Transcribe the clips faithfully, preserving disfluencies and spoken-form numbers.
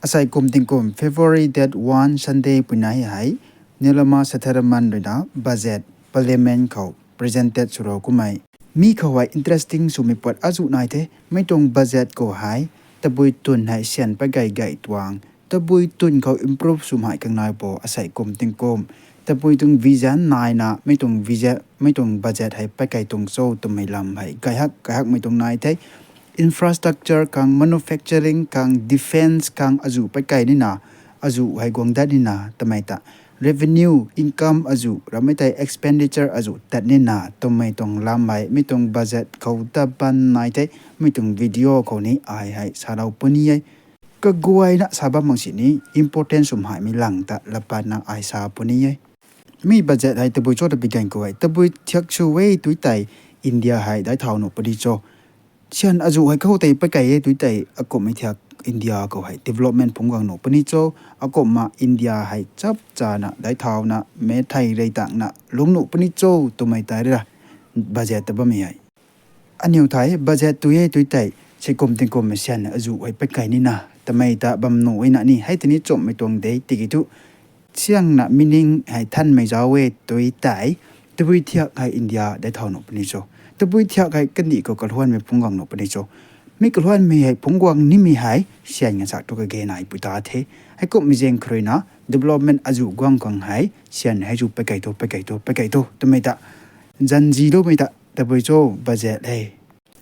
Asei kum tingkum February date one Sunday puinai hei Nirmala Sitharaman ruina budget Parliament khou presented swlou kummei. Mi khou hei interesting swmei pat azuh nai the, mi tuang budget khou hei tabui twn hei syan pat gay gay tuang, tabui twn khou improve swmei kangnai bo asei kum tingkum, tabui tuang vision naina mi tuang vision, mi tuang budget hei pat kei tuang cho twmei lam hei gay hak gay hakmei tuang nai the. Infrastructure khang, manufacturing khang, defence khang azuh pat kei nina, azuh hei guang dat nina twmei ta, revenue, income azuh, ramei tei expenditure azuh tat nina twmei tuang lam hei mi tuang budget khou ta ban nai the, mi tuang video khou ni ai hei salou puni e. Kaguayna sa bam mak sini important swmei lang ta lapatna ai sa puni e. Mi budget hei tabui cho ta pi gan khou hei tabui thiak sw e tui tei India hei daic thau nuh puni cho. Syan azuh hei khou tei pat kei e tui tei akumhmei thiak India khou hei development phungc guang nuh puni cho. Akumhna India hei chap chana daic thauna mei thei rey tangna lungc nuh puni cho twmei tei ra budget ta bammei hei. Aniw thei budget tui e tui tei, seikum tingkum syan azuh hei pat kei nina, tamei ta bam nuh e na ni, hei tini chumhmei tuang de tiki thu, siangna meaning hei thanmei zauc e tui tei, tabui thiak hei India daic thau nuh puni cho. Tabui thiak hei kandih khou kaluanmei phungc guang nuh puni cho. Mi kaluanmei hei phungc guang nimei hei syan nganvsak thu kage nai pui ta the. Heikumhmei zaeng khou ruina development azuh guang khang hei syan hei zu pat kei tho, pat kei tho, pat kei tho twmei ta zanziloumei ta tabui cho budget hei.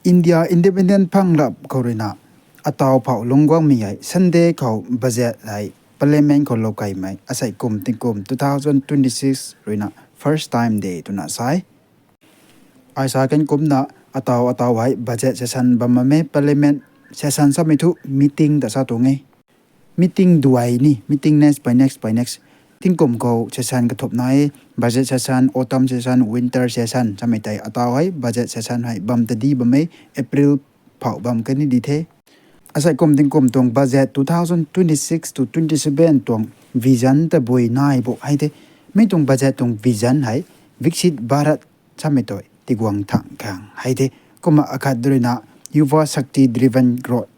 India independent phang rap khou ruina ataw phauh lungc guangmei hei Sunday khou budget hei Parliament khou lou keymei asei kum tingkum two thousand twenty six ruina first time de twna sa e. Ai sa kan kumcna ataw ataw hei budget session bam bam e, Parliament session samei thu meeting ta sa tuang e. Meeting duai ni, meeting next by next by next. Tingkum khou session kathumh nai e, budget session, autumn session, winter session samei tei ataw hei budget session hei bam ta di bam e, April phauh bam kan ni di the. Asei kum tingkum tuang budget two thousand twenty six to twenty seven tuang vision tabui nai bo hei the. Mi tuang budget tuang vision hei Viksit Bharat samei tei tiguang thangc khang hei the. Kumna akhat ruina Yuva Shakti Driven Growth.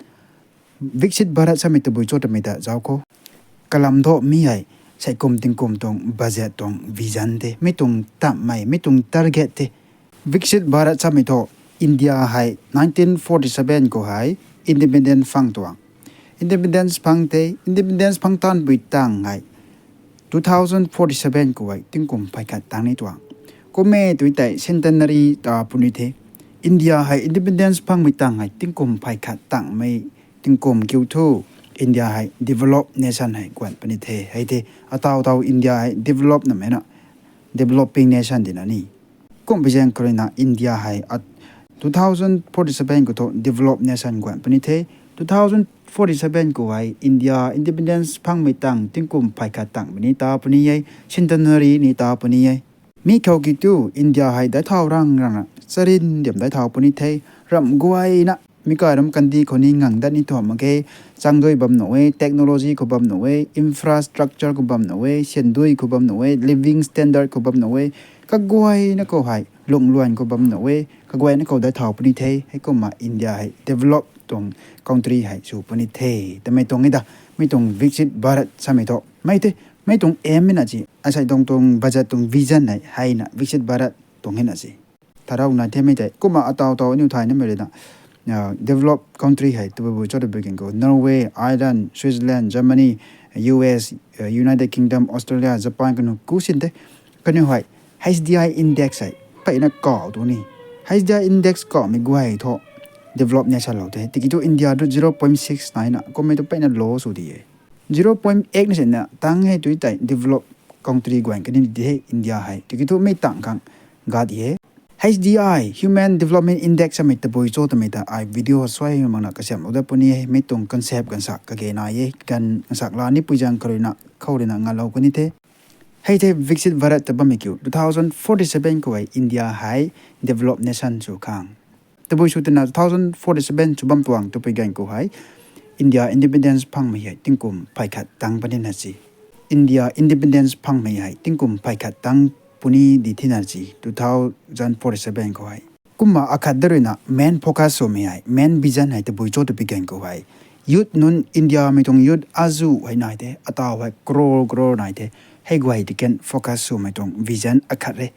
Viksit Bharat samei tabui cho twmei ta zauc khou. Kalam thu mi hei seikum tingkum tuang budget tuang vision the, mi tuang tammei, mi tuang target the. Viksit Bharat samei thu India hei nineteen forty seven khou hei independence phang tuang. Independence phang the, independence phang tanpui tang hei two thousand forty seven khou hei tingkum phay khat tang ni tuang. Kum e tui tei centenary ta puni the. India hei independence phangmei tang hei tingkum phay khat tangmei tingkum kiu thu India hei developed nation hei guan puni the. Hei the ataw taw India hei developed namei na, developing nation dina ni. Kumhmei zaeng khou ruina India hei two thousand forty seven khou thu developed nation guan puni the. Two thousand forty seven khou hei India independence phangmei tang tingkum phay khat tangmei ni ta puni e, centenary ni ta puni e. Mi khou ki tu India hei daic thau rang rangna charin diam daic thau puni the, ramh guayna mi kai ram kandih khou ni ngang dat ni thu mak ge. Changdui bam nuh e, technology khou bam nuh e, infrastructure khou bam nuh e, syandui khou bam nuh e, living standard khou bam nuh e, kaguayna khou hei lungluan khou bam nuh e, kaguayna khou daic thau puni the. Heikumna India hei developed tuang country hei sw puni the twmei tuang e da. Mi tuang Viksit Bharat samei thu mei the, mei tuang aim na ci, asei tuang tuang budget tuang vision hei heina Viksit Bharat tuang hena ci. Tharau nai themei tei kumna ataw taw aniu thaynamei ruina developed country hei tabui cho tabui kan khou Norway, Ireland, Switzerland, Germany, U S, United Kingdom, Australia, Japan kanu ku sin the. Kaniw hei H D I index hei peyna kau tu ni. H D I index kaumei guay thu developed nation lou the. Tiki thu India tu zero point six naina kummei tu peyna low sw di e. Zero point eight na sina tang hei tui tei developed country guan kan ni di the India hei. Tiki thu mei tang khang gat e. H D I, Human Development Index samei tabui cho twmei ta ai video suai makna kasiamhlou dat puni e. Mi tuang concept ganvsak kage nai e, ganvsak la ni pui zaeng khou ruina khou ruina ngalou kan ni the. Hei the Viksit Bharat ta bammei kiu two thousand forty seven khou hei India hei developed nation sw khang tabui sw twna two thousand forty seven sw bam tuang twpui gan khou hei India independence phangmei hei tingkum phay khat tang puni na ci. India independence phangmei hei tingkum phay khat tang puni di thina ci two thousand forty seven khou hei. Kumna akhat da ruina main focus swmei hei, main vision hei tabui cho twpui gan khou hei Youth nunc, Indiamei tuang youth azuh hei nai the, ataw hei crore crore nai the. Hei guay tiken focus swmei tuang vision akhat re.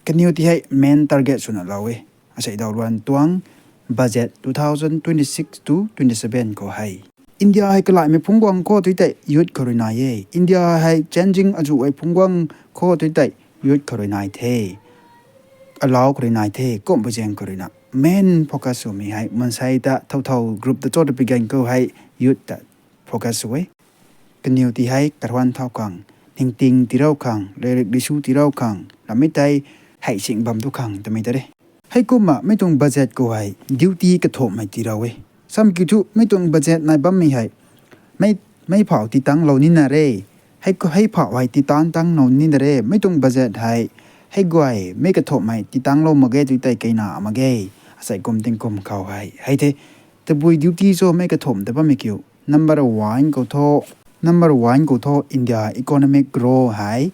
Kaniw ti hei main target swna lou e. Asei daw luan tuang budget two thousand twenty-six to twenty-seven khou hei, India hei kalaimei phungc guang khou tu tei youth khou rui nai e. India hei changing azuh hei phungc guang khou tu tei youth khou rui nai the, alau khou rui nai the. Kumhpui zaeng khou ruina main focus swmei hei mansei ta thow thow group ta cho ta pi ganv khou hei youth ta focus sw e. Kaniw ti hei karhuan thau khang, ningting tirou khang, lairik disu tirou khang, ramei tei hei sing bam tu khang twmei ta re. Heikumna mei tuang budget khou hei duty kathumhmei tirou e. Sam kiu thu mei tuang budget nai bammei hei mei phauh titangclou nina re. Hei phauh hei titang tangclou nina re. Mei tuang budget hei hei guay mei kathumhmei titangclou mak ge tu tei keina mak ge. Asei kum tingkum khou hei hei the, tabui duty cho mei kathumh ta bammei kiu. Number one khou thu, number one khou thu India economic growth hei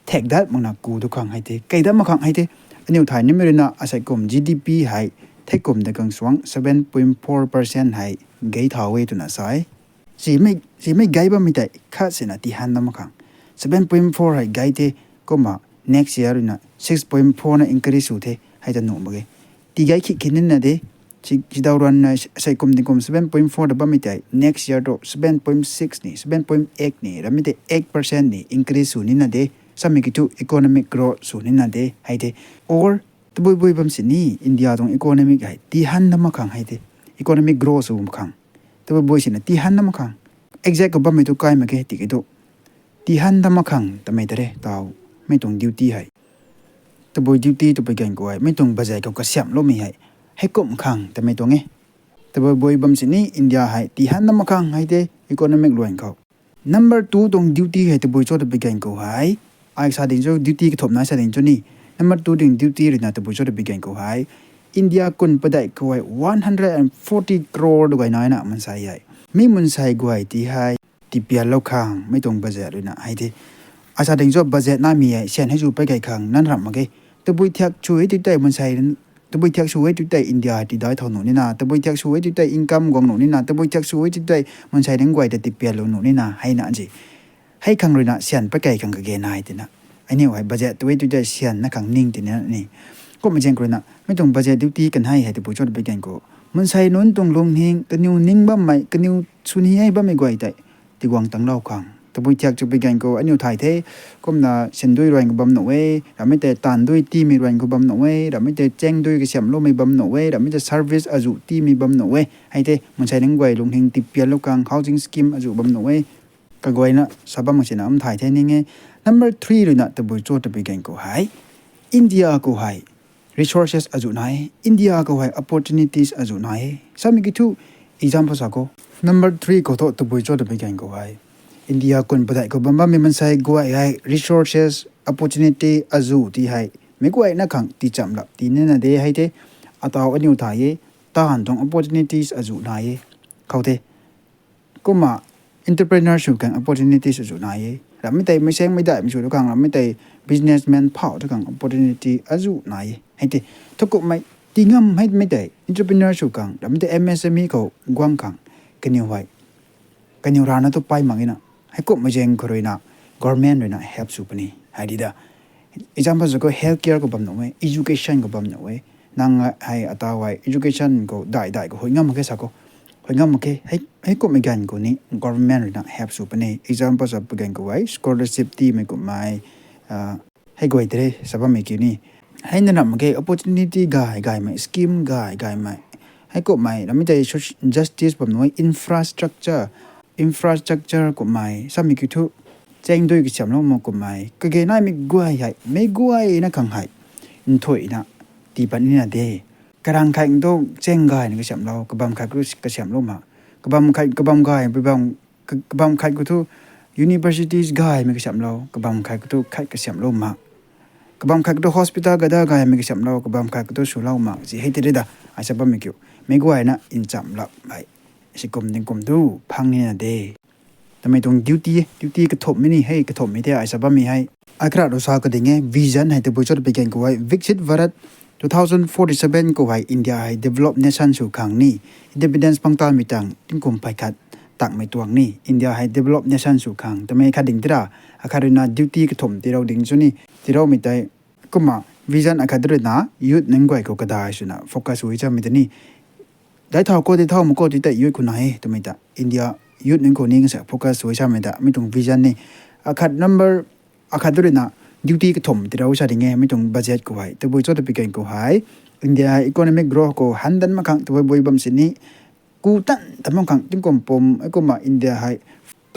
thek dat makna ku tu khang hei the, kei dat mak khang hei the. Aniu thay nimei ruina asei kum GDP hei thei kum de kang suang seven point four percent hei gei thau e twna sa e. Simei gei bammei tei khat sina tihan dat mak khang, seven point four hei gei the. Kumna next year ruina six point four na increase sw the hei ta nuh mak ge. Tigei khit khin nina de. Sidaw ruanna asei kum tingkum seven point four ta bammei tei next year tu seven point six ni, seven point eight ni, ramei tei eight percent ni increase sw nina de. Samei kiu thu economic growth sw nina de hei the. Or tabui bui bam sini India tuang economic hei tihan dat mak khang hei the, economic growth sw mak khang tabui bui sina tihan dat mak khang, exact khou bammei tu kai mak ge tiki tu tihan dat mak khang twmei ta re taw. Mei tuang duty hei, tabui duty twpui ganv khou hei mei tuang budget khou kasiamhloumei hei heikumh khang twmei tuang e. Tabui bui bam sini India hei tihan dat mak khang hei the economic luan khou. Number two tuang duty hei tabui cho twpui ganv khou hei, ai sa ding cho duty kathumh nai sa ding cho ni. Number two tuang duty ruina tabui cho twpui ganv khou hei, India kun padeih khou hei one hundred and forty crore du gay naina mansei hei, mi mansei guay ti hei tipianlou khang mei tuang budget ruina hei the. Ai sa ding cho budget naimei hei syan hei sw pei kei khang nan ramh mak ge. Tabui thiak sw e tu tei mansei tabui thiak sw e tu tei India tidai thau nuh nina, tabui thiak sw e tu tei income guang nuh nina, tabui thiak sw e tu tei mansei nunc guay ta tipianlou nuh nina heina si. Hei khang ruina syan pakei khang kage nai tina, aniu hei budget tu e tu tei syan na khang ning tina ni. Kumhmei zaeng khou ruina mei tuang budget duty kan hei hei tabui cho twpui ganv khou mansei nunc tuang lungning, kaniw ning bammei, kaniw sw ni hei bammei guay tei tiguang tanglou khang tabui thiak cho twpui ganv khou aniu thay the. Kumna sindui ruan khou bam nuh e, ramei tei taanv dui tiimei ruan khou bam nuh e, ramei tei cheng dui kasiamhloumei bam nuh e, ramei tei service azuh tiimei bam nuh e hei the. Mansei nunc guay lungning tipianlou khang housing scheme azuh bam nuh e. Kaguayna sa bam mak sina am thay the ning e. Number three ruina tabui cho twpui ganv khou hei, India khou hei resources azuh nai e, India khou hei opportunities azuh nai e. Samei kiu thu example sa khou, number three khou thu tabui cho twpui ganv khou hei, India kun padeih khou bam bammei mansei guay hei resources, opportunity azuh ti hei meic guayna khang tichamhlap ti nina de hei the. Ataw aniu thay e, taanv tuang opportunities azuh nai e khou the. Kumna entrepreneur sw khang opportunities azuh nai e. Ramei tei meic saengmei daihmei sw tu khang, ramei tei businessman phauh tu khang opportunity azuh nai e hei the. Thukumhmei ti ngam hei mei tei entrepreneur sw khang, ramei tei MSME khou guang khang, kaniw hei kaniw rana tu pay mak ina, heikumhmei zaeng khou ruina government ruina help sw puni hei di da. Example sa khou healthcare khou bam nuh e, education khou bam nuh e. Nang hei ataw hei education khou daih daih khou hui ngam mak khe sa khou, hui ngam mak khe, heikumhmei ganv khou ni government ruina help sw puni. Example sa pui ganv khou hei scholarship tiimei kumhmei, hei guay tei sa bammei kiu ni. Hei na ramh mak ge, opportunity gay gaymei, scheme gay gaymei, heikumhmei ramei tei justice bam nuh e, infrastructure, infrastructure kumhmei samei kiu thu, cheng dui kasiamhlou mak kumhmei kage naimei guay hei meic guayna khang hei nthuihna tii pat nina de. Karang khat tu cheng gayna kasiamhlou, kabam khat khou kasiamhlou mak, kabam khat, kabam gay, kabam khat khou thu universities gaymei kasiamhlou, kabam khat khou thu khat kasiamhlou mak, kabam khat khou thu hospital gada gaymei kasiamhlou, kabam khat khou thu swlou mak si hei tei da. Ai sa bammei kiu, meic guayna nchamhlap hei sikum tingkum tu phang nina de. Tamei tuang duty, duty kathumhmei ni hei, kathumhmei the ai sa bammei hei. Ai kara ru sa kading e, vision hei tabui cho twpui ganv khou hei Viksit Bharat two thousand forty-seven khou hei India hei developed nation sw khang ni, independence pangtanmei tang tingkum phay khat takmei tuang ni India hei developed nation sw khang twmei khat ding tira, akhat ruina duty kathumh tirou ding chu ni, tiroumei tei. Kumna vision akhat ruina youth nunc guay khou kadai swna focus sw chamei tei ni. Dai thau khou, dai thau mak khou ti tei youth khou na e twmei ta India youth nunc khou ni kasa focus sw chamei ta mi tuang vision ni. Akhat number, akhat ruina duty kathumh tirou sa ding e mi tuang budget khou hei. Tabui cho tabui kan khou hei, India hei economic growth khou handan mak khang tabui bui bam sini, ku tan tam mak khang tingkum pum, heikumna India hei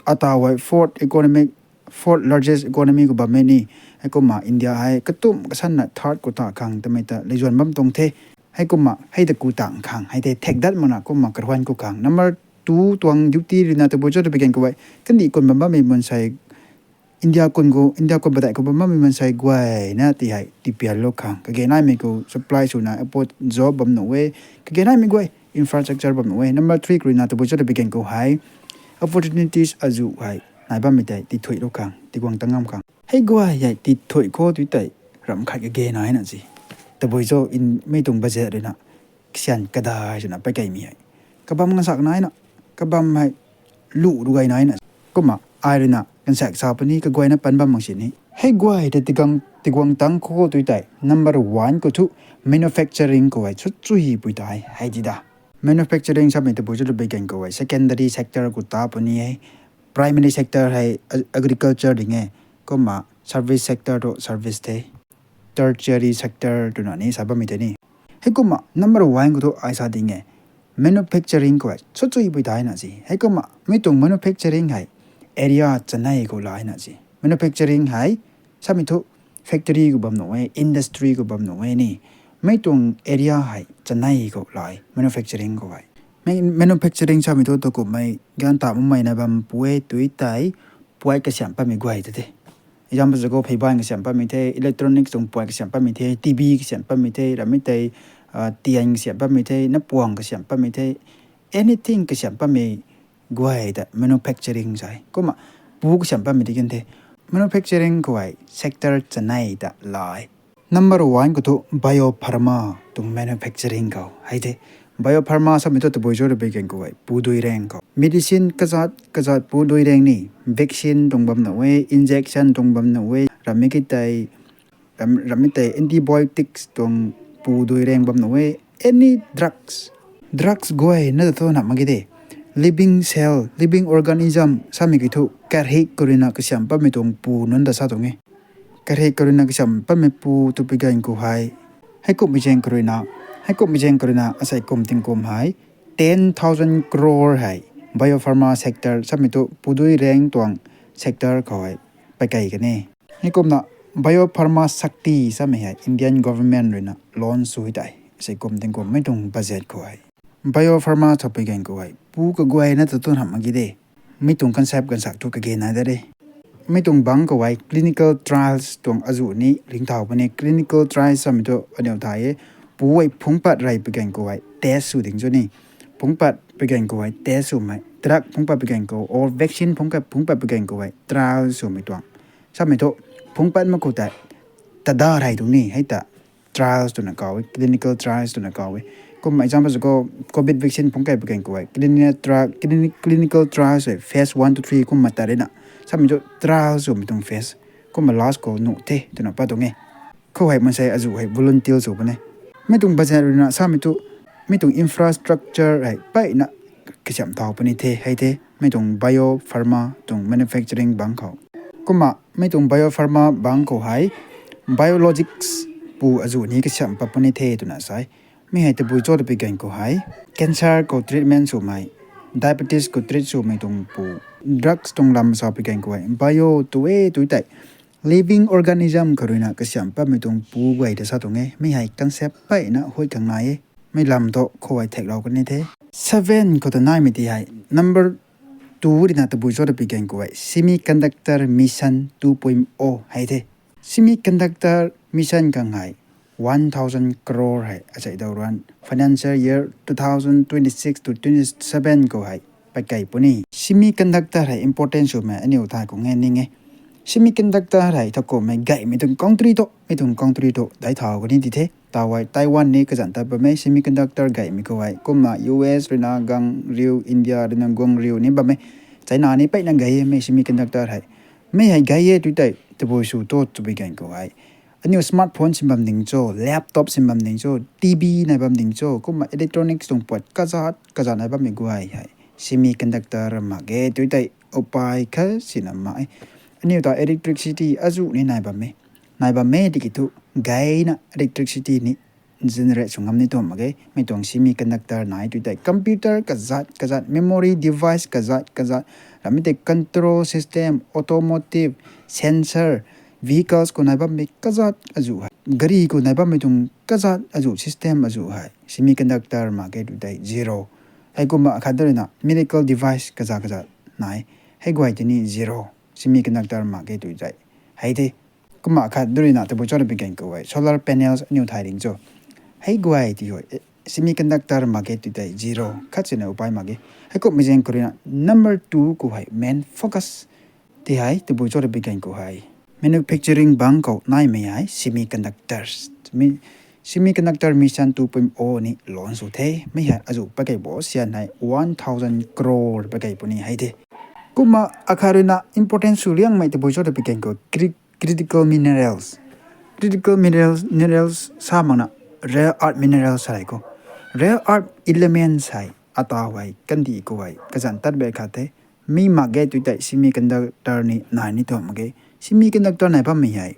ata hei fourth economic, fourth largest economy khou bammei ni. Heikumna India hei katumh kasanna third khou ta khang twmei ta leizuan bam tuang the. Heikumna hei ta ku tang khang hei tei thek dat makna kumna karhuan khou khang number two tuang duty ruina tabui cho tabui kan khou hei, kandih kun bam bammei mansei, India kun khou, India kun padeih khou bam bammei mansei guayna ti hei tipianlou khang, kage naimei khou supply swna airport job bam nuh e, kage naimei guay infrastructure bam nuh e. Number three khou ruina tabui cho tabui kan khou hei, opportunities azuh hei nai bammei tei tithuilou khang, tiguang tang ngam khang. Hei guay hei tithui khou tu tei ramh khat kage naina si. Tabui cho mi tuang budget ruina kasian kadai swna pakeimei hei, kabam ngasak naina, kabam hei lu rugay naina. Kumna ai ruina kansak sa puni kaguayna pan bam mak sini. Hei guay tei tiguang, tiguang tang khou tu tei number one khou thu manufacturing khou hei sw chuhipui tei hei ti da. Manufacturing samei tabui cho tabui kan khou hei secondary sector khou ta puni e. Primary sector hei a-, agriculture ding e. Kumna service sector tu service the. Tertiary sector twna ni sa bammei tei ni. Heikumna number one khou thu ai sa ding e, manufacturing khou hei sw chuhipui taina si. Heikumna mi tuang manufacturing hei area chanei khou laina si. Manufacturing hei samei thu factory khou bam nuh e, industry khou bam nuh e ni. Mi tuang area hei chanei khou lai manufacturing khou hei. Manufacturing samei thu takumhmei gan ta makmei na bam pu e tu tei, puai kasiam patmei guay ta the. Example za khou pheiban kasiam patmei the, electronics tuang puai kasiam patmei the, T V kasiam patmei the, ramei tei, tian kasiam patmei the, napuang kasiam patmei the, anything kasiam patmei guay ta manufacturing sa e. Kumna pu kasiam patmei ti kan the. Manufacturing khou hei sector chanei ta lai. Number one khou thu biopharma tuang manufacturing khou hei the. Biopharma samei thu tabui cho tabui kan khou hei pu dui reng khou medicine kazat kazat pu dui reng ni, vaccine tuang bam nuh e, injection tuang bam nuh e, ramei ki tei, ram-, ramei tei antibiotics tuang pu dui reng bam nuh e, any drugs. Drugs guayna ta thu na mak ki de. Living cell, living organism samei ki thu karhik khou ruina kasiam patmei tuang pu nunc ta sa tuang e. Karhik khou ruina kasiam patmei pu twpui gan khou hei, heikumhmei zaeng khou ruina, heikumhmei zaeng khou ruina asei kum tingkum hei ten thousand crore hei biopharma sector samei thu pu dui reng tuang sector khou hei pakei kan e. Heikumna biopharma shakti samei hei Indian government ruina launch sw tei asei kum tingkum mi tuang budget khou hei biopharma twpui gan khou hei pu kaguayna ta thu na mak ki de. Mi tuang concept gansak thu kage nai da re. Mi tuang bangc khou hei clinical trials tuang azuh ni ringcthau puni. Clinical trials samei thu aniu thay e, pu hei phungc pat rey pui gan khou hei test sw ding cho ni. Phungc pat pui gan khou hei test swmei, drug phungc pat pui gan khou or vaccine phungc pat, phungc pat pui gan khou hei trial swmei tuang. Samei thu phungc pat mak khou tei tada rey tuang ni hei ta trials twna kaw e, clinical trials twna kaw e. Kumna example za khou covid vaccine phungc kai pui gan khou hei clinical trial, clini-, clinical trials hei phase one to three kumna ta ruina. Samei thu trials swmei tuang phase. Kumna last khou nuh the twna pat tuang e. Khou hei mansei azuh hei volunteer sw puni. Mi tuang budget ruina samei thu mi tuang infrastructure hei peyna kasiam thau puni the hei the. Mi tuang biopharma tuang manufacturing bangc khou. Kumna mi tuang biopharma bangc khou hei biologics pu azuh ni kasiam pat puni the twna sa e. Mi hei tabui cho tabui gan khou hei cancer khou treatment swmei, diabetes khou treat swmei tuang pu, drugs tuang lam sa pui gan khou hei bio tu e tu tei living organism khou ruina kasiam patmei tuang pu guay ta sa tuang e. Mi hei concept peyna hui khang nai e. Mi lam thu khou hei theklou kan ni the. Seven khou ta naimei ti hei number two ruina tabui cho tabui gan khou hei semiconductor mission two point o hei the. Semiconductor mission khang hei one thousand crore hei asei dau ruan financial year two thousand twenty-six to twenty-seven khou hei pakei puni. Semiconductor hei important swmei aniu thay khou nge ning e. Semiconductor hei thakumhmei gaymei tuang country thu, mi tuang country thu dai thau kan ni ti the. Tawai Taiwan ni kazanc tat bam e semiconductor gaymei khou hei. Kumna U S ruina gang riu, India ruina guang riu ni bam e. China ni peyna gay e mei semiconductor hei. Mei hei gay e tu tei tabui sw tu twpui gan khou hei. Aniu smartphone sin bam ding cho, laptop sin bam ding cho, T V nai bam ding cho, kumna electronics tuang puat kazat kazat nai bammei guay hei semiconductor mak ge tu tei upai kha sina mak e. Aniu ta electricity azuh ni nai bam e. Nai bam e tiki thu gayna electricity ni generate sw ngam ni tuang mak ge. Mi tuang semiconductor nai tu tei computer kazat kazat, memory device kazat kazat, ramei tei control system, automotive, sensor, vehicles khou nai bammei kazat azuh hei, gari khou nai bammei tuang kazat azuh system azuh hei semiconductor mak ge tu tei zero. Heikumna akhat ruina medical device kazat kazat nai, hei guay tei ni zero, semiconductor mak ge tu tei. Hei the. Kumna akhat ruina tabui cho twpui gan khou hei solar panels aniu thay ding cho, hei guay ti hei semiconductor mak ge tu tei zero khat sina upai mak ge. Heikumhmei zaeng khou ruina number two khou hei main focus ti hei tabui cho twpui gan khou hei manufacturing bang khou naimei hei semiconductors, semiconductor mission two point o ni launch sw the. Mei hei azuh pakei bo syan hei one thousand crore pakei puni hei the. Kumna akhat ruina important sw liangmei tabui cho twpui gan khou critical minerals. Critical minerals, minerals sa makna rare earth minerals hei khou, rare earth elements hei ata hei kandih khou hei kazanc tat bek khat the. Mi mak ge tu tei semiconductor ni nai ni tuang mak ge. Semiconductor nai bammei hei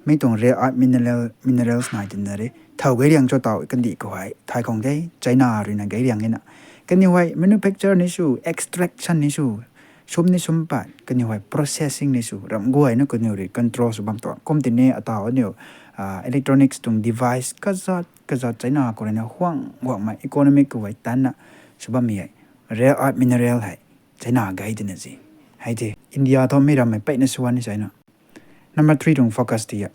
mei tuang rare earth mineral, minerals nai tina re. Thow gay riang cho taw kandih khou hei thay khang the, China ruina gay riang ina. Kaniw hei manufacture ni sw, extraction ni sw, sum ni sum pat, kaniw hei processing ni sw, ram guayna kaniw rui control sw bam tuang. Kum tini ataw aniu electronics tuang device kazat kazat China khou ruina huang huangmei economic khou hei tanna sw bammei hei rare earth mineral hei China gay tina zi. Hei the India thu mi rammei peyna swan ni China. Number three tuang focus ti a.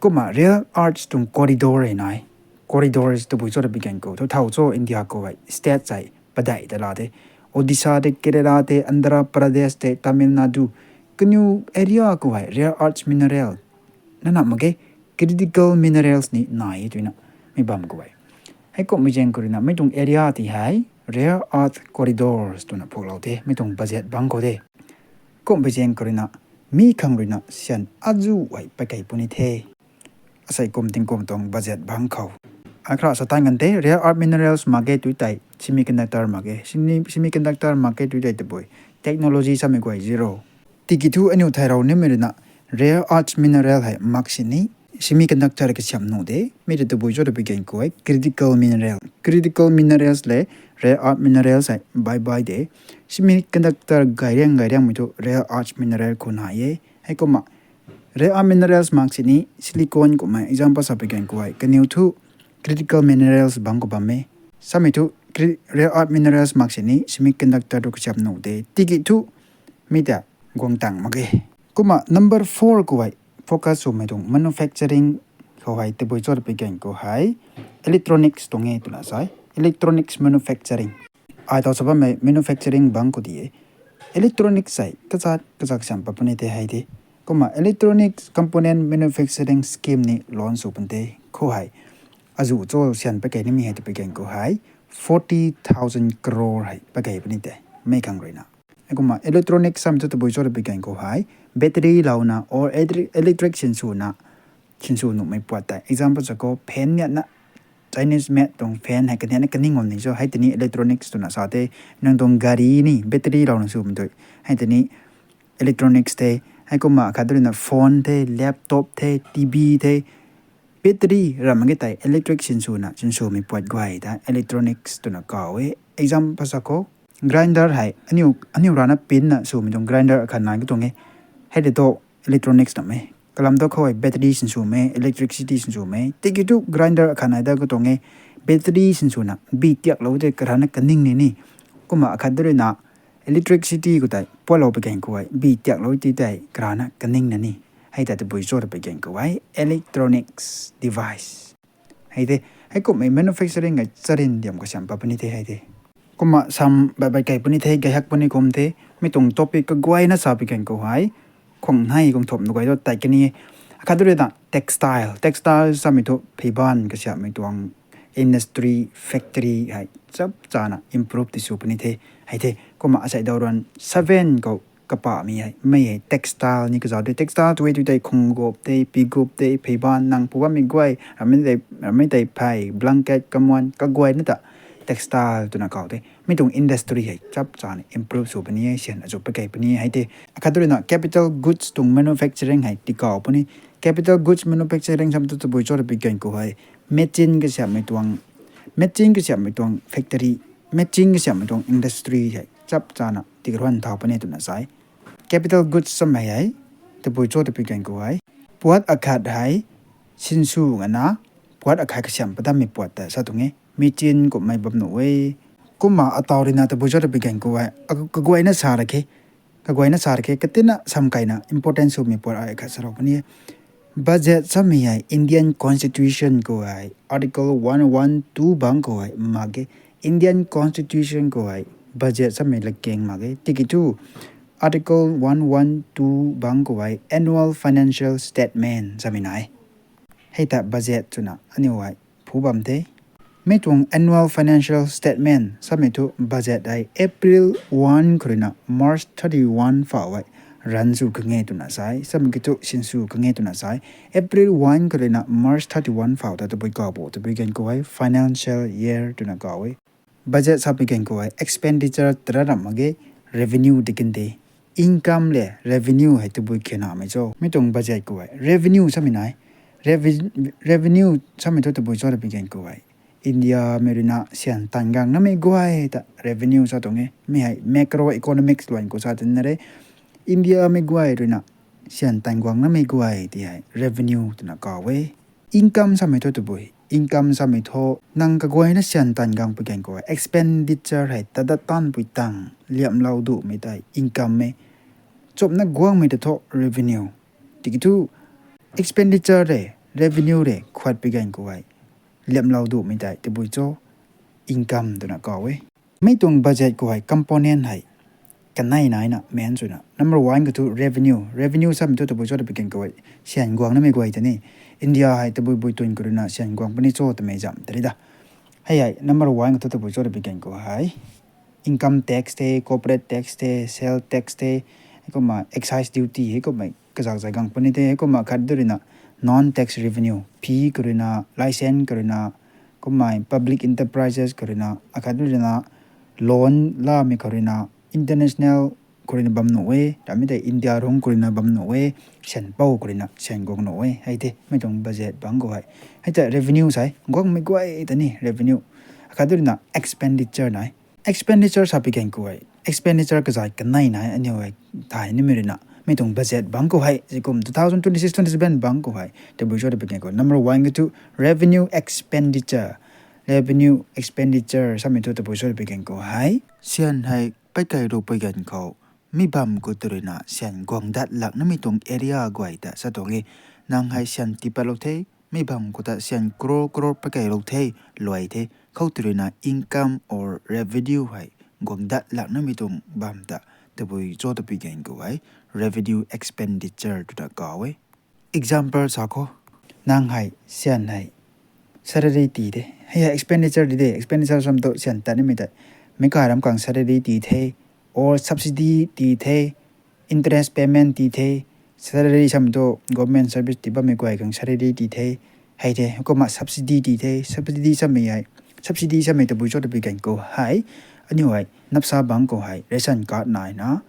Kumna rare earths tuang corridor hei nai. Corridors tabui cho twpui gan khou thu thow cho India khou hei state hei padeih ta la the. Odisha tei, Kerala tei, Andhra Pradesh tei, Tamil Nadu, kaniw area khou hei rare earths mineral na na mak ge, critical minerals ni nai e twna mi bam khou hei. Heikumhmei zaeng khou ruina mei tuang area ti hei rare earth corridors twna phuklou the, mei tuang budget bang khou the. Kumhmei zaeng khou ruina mi khang ruina syan azuh hei pakei puni the. Asei kum tingkum tuang budget bang khou akra sa tan kan the, rare earth minerals mak ge tu tei semiconductor mak ge. Semi-, semiconductor mak ge tu tei tabui technology samei guay zero. Tiki thu aniu thayrou nimei ruina rare earth mineral hei mak sini semiconductor kasiam nuh de. Mi tei tabui cho twpui gan khou hei critical mineral, critical minerals le rare earth minerals hei bye bye de. Semiconductor gay riang gay riangmei thu rare earth mineral khou nai e. Heikumna rare earth minerals mak sini silicon kumhmei example sa pui gan khou hei kaniw thu critical minerals bang khou bam e. Samei thu rare earth minerals mak sini semiconductor thu kasiam nuh de. Tiki thu mi ta guang tang mak ge. Kumna number four khou hei focus swmei tuang manufacturing khou hei tabui cho twpui gan khou hei electronics tuang e twna sa e. Electronics manufacturing. Ai taw sa bammei manufacturing bang khou di e. Electronics hei kazat kazat kasiam pat puni the hei the. Kumna electronics component manufacturing scheme ni launch sw pun the khou hei azuh cho syan pakei nimei hei twpui gan khou hei forty thousand crore hei pakei puni the. Mi khang ruina Heikumna electronics samei thu tabui cho twpui gan khou hei battery louna or electric, electric sinswna, sinsw nuhmei puat tei example sa khou fan niatna, Chinese made tuang fan hei kaniatna kaning ngam ni cho, hei tini electronics twna sa the. Nang tuang gari ni battery louna swmei tei hei tini electronics the. Heikumna akhat ruina phone the, laptop the, T V the, battery ram mak ge tei electric sinswna sinswmei puat guay ta electronics twna kaw e. Example sa khou grinder hei aniu, aniu rana pinna swmei tuang grinder akhat nai ka tuang e. Hei tei thu electronics na e. Kalam thu khou hei battery sinswmei, electricity sinswmei. Tiki thu grinder akhat nai da ka tuang e. Battery sinswna bi tiaklou tei karana kaning ni ni. Kumna akhat ruina electricity khou tei puatlou pui gan khou hei bi tiaklou ti tei karana kaningna ni. Hei ta tabui cho twpui gan khou hei electronics device. Hei the, heikumhmei manufacturing hei charin diam kasiam pat puni the hei the. Kumna sam bai bai kei puni the, gay hak puni kum the, mi tuang topic kaguayna sa pui gan khou hei khwang nei khwang thumh na guay tu tei kani. Akhat tu rui na textile. Textile samei thu pheiban kasiamhmei tuang industry, factory hei chap chana improve ti sw puni the. Hei the, kumna asei daw ruan seven khou kapahmei hei, mei hei textile ni kazauh de. Textile tu e tu tei khungup tei, pigup tei, pheiban nang pu bammei guay, ramei tei, ramei tei phey, blanket, kamuan, kaguayna ta textile twna kau the. Mi tuang industry hei chap chana improve sw puni e, syan azu pakei puni e hei the. Akhat tu rui na capital goods tuang manufacturing hei tikau puni. Capital goods manufacturing samei thu tabui cho twpui gan khou hei, machine kasiamhmei tuang, machine kasiamhmei tuang factory, machine kasiamhmei tuang industry hei chap chana tikaruan thau puni twna sai. Capital goods samei hei tabui cho twpui gan khou hei, puat akhat hei sinsw ngana, puat akhat kasiamh padammei puat ta sa tuang e. Machine kummei bam nuh e. Kumna ataw rui na tabui cho twpui gan khou hei, kaguayna sa ra khe, kaguayna sa ra khe, katina samkaina important swmei puat ai khat sa rau puni e. Budget samei hei Indian Constitution khou hei Article one one two bangc khou hei mak ge. Indian Constitution khou hei budget samei lakeng mak ge. Tiki thu Article one one two bangc khou hei annual financial statement samei nai. Hei ta budget twna aniu hei phu bam the. Mi tuang annual financial statement samei thu budget hei April one khou rui na March thirty one phau hei run sw khang e twna sai. Samei ki thu sinsw khang e twna sai. April one khou rui na March thirty one phau ta tabui kau bo twpui gan khou hei financial year twna kau e. Budget sapui gan khou hei expenditure tara ram mak ge, revenue tikin de. Income le revenue hei tabui khenamei cho. Mi tuang budget khou hei revenue samei nai. Revenue samei thu tabui cho twpui gan khou hei, Indiamei rui na syan tan guang namei guay ta revenue sa tuang e. Mi hei macroeconomics luan khou sa tina re. Indiamei guay rui na syan tan guang namei guay ti hei revenue twna kau e. Income samei thu tabui, income samei thu nang kaguayna syan tan guangpui gan khou hei expenditure hei tat dat tanpui tang liamlou duhmei tei income e. Chumna guangmei ta thu revenue. Tiki thu expenditure re, revenue re khuatpui gan khou hei liamlou duhmei tei tabui cho income twna kau e. Mi tuang budget khou hei component hei kanei naina main swna number one khou thu revenue. Revenue samei thu tabui cho twpui gan khou hei syan guang namei guay ta ni. India hei tabui bui tun khou rui na syan guang puni cho twmei zam tari da. Hei hei number one khou thu tabui cho twpui gan khou hei income tax the, corporate tax the, sale tax the, heikumna excise duty heikumna kazak zay guang puni the. Heikumna khat tu rui na non tax revenue, fee khou rui na, license khou rui na, kumna public enterprises khou rui na, akhat tu rui na loan lamei khou rui na, international khou rui na bam nuh e, ramei tei India rung khou rui na bam nuh e, syan pou khou rui na syan guang nuh e hei the. Mi tuang budget bangc khou hei, hei ta revenue sai guangmei guay ta ni revenue. Akhat tu rui na expenditure nai. Expenditure sapui gan khou hei expenditure kazay kanei nai aniu hei thay nimei rui na. Mi tuang budget bangc khou hei zikum two thousand twenty six twenty seven bangc khou hei tabui cho twpui gan khou number one khou thu revenue expenditure. Revenue expenditure samei thu tabui cho twpui gan khou hei syan hei paikei rupui gan khou mi bam khou tu rui na syan guang dat lak namei tuang area guay ta sa tuang e. Nang hei syan tipatlou the, mi bam khou ta syan crore crore pakeilou the, luai the, khou tu rui na income or revenue hei guang dat lak namei tuang bam ta tabui cho twpui gan khou hei revenue expenditure twna kau e. Example sa khou, nang hei syan hei salary ti de, hei hei expenditure ti de, expenditure samei thu syan tat nimei tei meic kai ram khang salary ti the, or subsidy ti the, interest payment ti the. Salary samei thu government service tii bammei guay khang salary ti the. Hei the, kumna subsidy ti the, subsidy samei hei, subsidy samei tabui cho twpui gan khou hei aniu hei napsa bangc khou hei ration card naina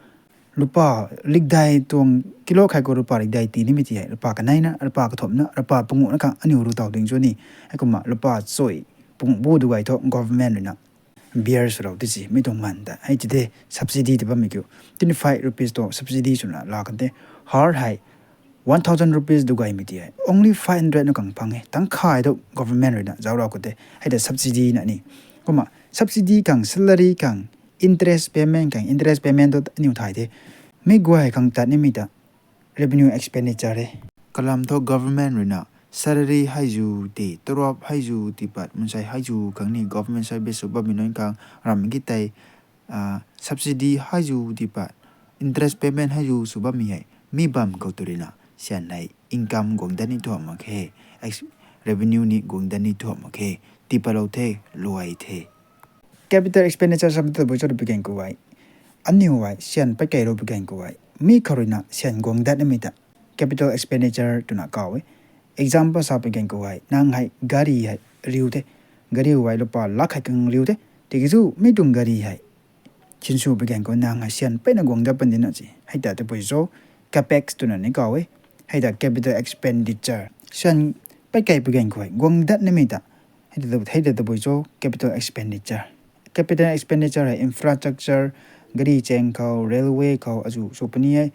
lupa likdai tuang kilo khai khou lupa likdai ti nimei ti hei lupa kaneina, lupa kathumhna, lupa panguhna khang aniu ru taw ding cho ni. Heikumna lupa choi panguh bu du gay thu government rui na bear swlou ti si mi tuang man ta hei ti de. Subsidy ti bammei kiu twenty five rupees tu subsidy swna la kan the. Har hei one thousand rupees du gaymei ti hei only five hundred na khang phang e, tangkhay tu government rui na zauclou khou te. Hei ta subsidy na ni. Kumna subsidy khang, salary khang, interest payment khang, interest payment tu aniu thay the. Mi guay khang tat nimei ta revenue expenditure e. Kalam thu government rui na salary hei zu ti, tarap hei zu ti pat, mansei hei zu khang ni government service sw bammei nunc khang ram ki tei subsidy hei zu ti pat, interest payment hei zu sw bammei hei mi bam khou tu rui na Syan hei income guang dat ni thu mak khe, ex-, revenue ni guang dat ni thu mak khe, tipatlou the, luai the. Capital expenditure samei tabui cho twpui gan khou hei, aniu hei syan pat kei rupui gan khou hei, mi khou ruina syan guang dat nimei ta capital expenditure twna kaw e. Example sapui gan khou hei, nang hei gari hei riu the, gari hei lupa lakh hei kang riu the, tiki thu mi tuang gari hei sinswpui gan khou nang hei syan peyna guang dat pan dina si. Hei ta tabui cho capex twna ni kaw e. Hei ta capital expenditure. Syan pat keipui gan khou hei guang dat nimei ta, hei ta, hei ta tabui cho capital expenditure. Capital expenditure hei infrastructure, gari chang khou, railway khou, azu sw puni e.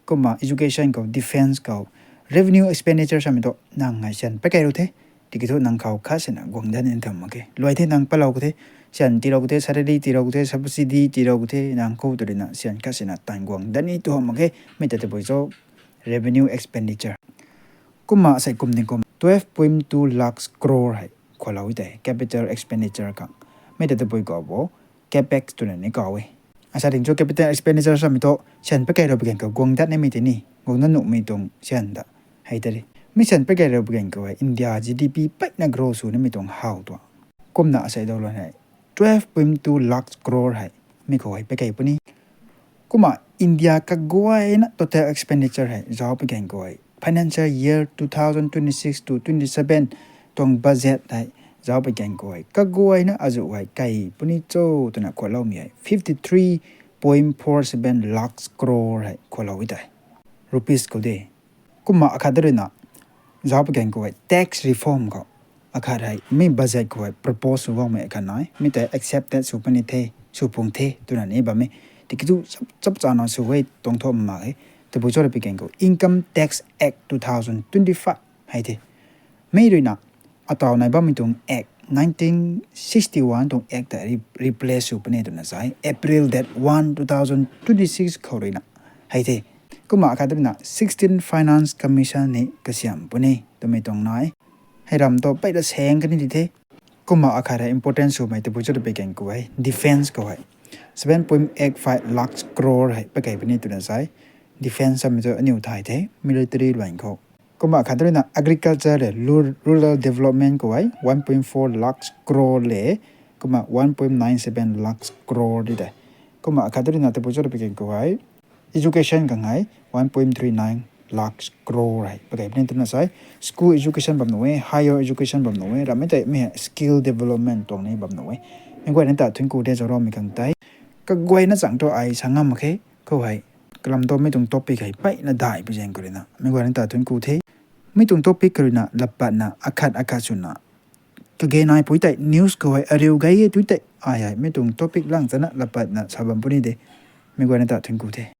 Kumna education khou, defence khou. Revenue expenditure samei thu nang hei syan pat kei ru the, tiki thu nang khou khat sina guang dat ni thu mak khe. Luai the, nang patlou khou the, syan tiilou khou the, salary tiilou khou the, subsidy tiilou khou the, nang khou tu ruina syan khat sina tan guang dat ni thu mak khe. Mi ta tabui cho revenue expenditure. Kumna asei kum ding kum twelve point two lakhs crore hei khualou e tei capital expenditure khang. Mi ta tabui khou bo capex twna ni kaw e. Asa ding cho capital expenditure samei thu syan pat kei rupui gan khou guang dat nimei tei ni, guang dat nuhmei tuang syan ta. Hei tei ri. Mi syan pat kei rupui gan khou hei India G D P peyna grow sw nimei tuang how tuang. Kumna asei dou lou hei twelve point two lakhs crore hei mi khou hei pat kei puni. Kumna India kaguayna total expenditure hei zauc pui gan khou hei financial year two thousand twenty-six to twenty-seven tuang budget hei zauc pui gan khou hei kaguayna azu hei kei puni cho twna khualoumei hei fifty-three point four seven lakhs crore hei khualou e tei. Rupees khou de. Kumna akhat ruina zauc pui gan khou hei tax reform khou akhat hei mi budget khou hei propose sw guangmei akhat nai. Mi tei accepted sw puni the, sw pung the twna ni bam e. Tiki thu chap, chap chana sw e tuang thu mak e. Tabui cho twpui gan khou Income Tax Act two thousand twenty-five hei the. Mi ruina ataw nai bammei tuang act, nineteen sixty-one tuang act ta re-, replace sw puni twna sa e. April date one, two thousand twenty-six khou ruina hei the. Kumna akhat ruina sixteen Finance Commission ni kasiam puni twmei tuang nai. Hei ram thu peyna saeng kani di the. Kumna akhat hei important swmei tabui cho twpui gan khou hei defence khou hei seven point eight five lakhs crore hei pat kei puni twna sa e. Defence samei thu aniu thay the, military luan khou. Kumna akhat ruina agriculture le lur-, rural development khou hei one point four lakhs crore le, kumna one point nine seven lakhs crore di tei. Kumna akhat ruina tabui cho twpui gan khou hei education khang hei one point three nine lakhs crore hei pat kei puni twna sa e. School education bam nuh e, higher education bam nuh e, ramei tei mi hei skill development tuang ni bam nuh e. Mi guayna ta thuanc ku the zauc raumei khang tei. Kaguayna chang thu ai sa ngam mak khe, khou hei kalam thu mi tuang topic hei peyna daih pui zaeng khou ruina mi guayna ta thuanc ku the. Mi tuang topic khou ruina lapatna akhat akhat swna kage nai pui tei news khou hei ariu gay e tu tei ai hei mi tuang topic lang chana lapatna sa bam puni de. Mi guayna ta thuanc ku the.